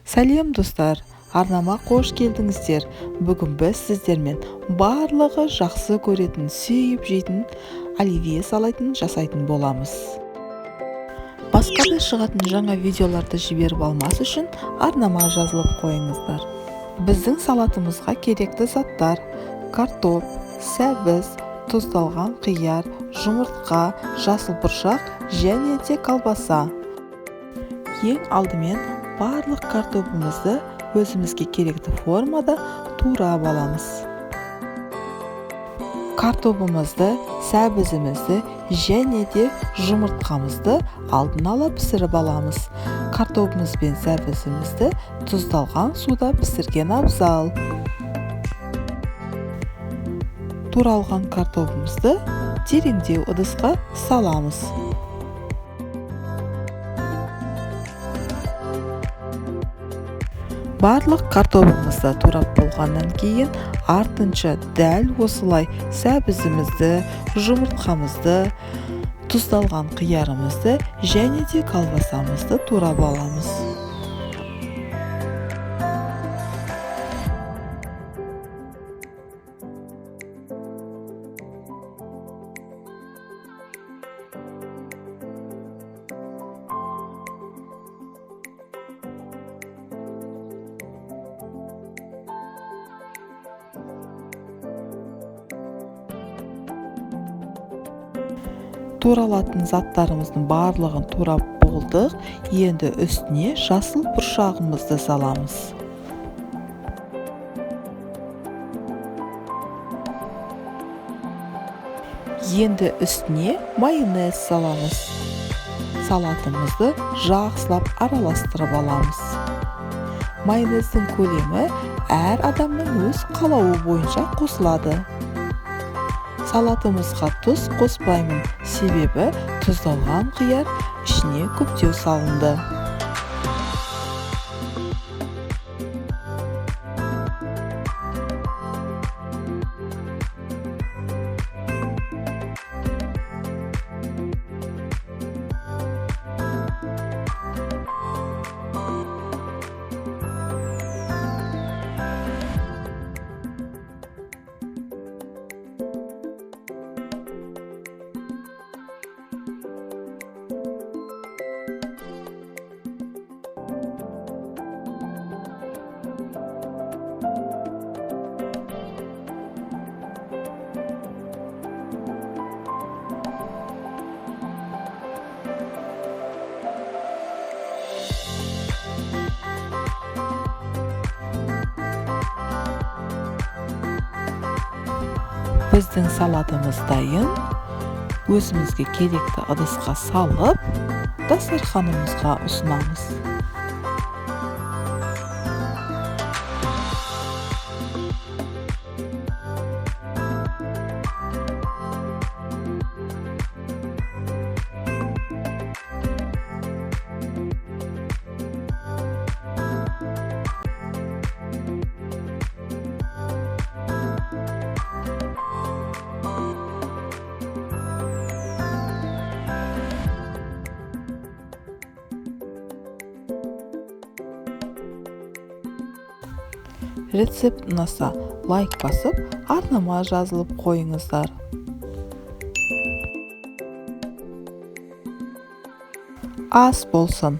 Сәлем, достар! Арнама қош келдіңіздер! Бүгін біз сіздермен барлығы жақсы көретін, сүйіп жейтін оливье салатын жасайтын боламыз. Басқа да шығатын жаңа видеоларды жіберіп алмас үшін арнама жазылып қойыңыздар. Біздің салатымызға керекті заттар: картоп, сәбіз, тұздалған қияр, жұмыртқа, жасыл бұршақ және де колбаса. Ең алдымен барлық картобымызды өзімізге керекті формада турап аламыз. Картобымызды, сәбізімізді және де жұмыртқамызды алдын ала пісіріп аламыз. Картобымыз бен сәбізімізді тұздалған суда пісірген абзал. Туралған картобымызды тереңдеу ыдысқа саламыз. Барлық картобымызды турап болғаннан кейін артынша дәл осылай сәбізімізді, жұмыртқамызды, тұздалған қиярымызды және де колбасамызды турап аламыз. Туралатын заттарымыздың барлығын турап болдық. Енді үстіне жасыл бұршағымызды саламыз. Енді үстіне майонез саламыз. Салатымызды жақсылап араластырып аламыз. Майонездің көлемі әр адамның өз қалауы бойынша қосылады. Салатымызға тұз қоспаймын, себебі тұздалған қияр ішіне көптеу салынды. Біздің салатымыз дайын. Өзімізге керекті ыдысқа салып, дастарханымызға ұсынамыз. Рецепт ұнаса, лайк басып, арнама жазылып қойыңыздар. Ас болсын!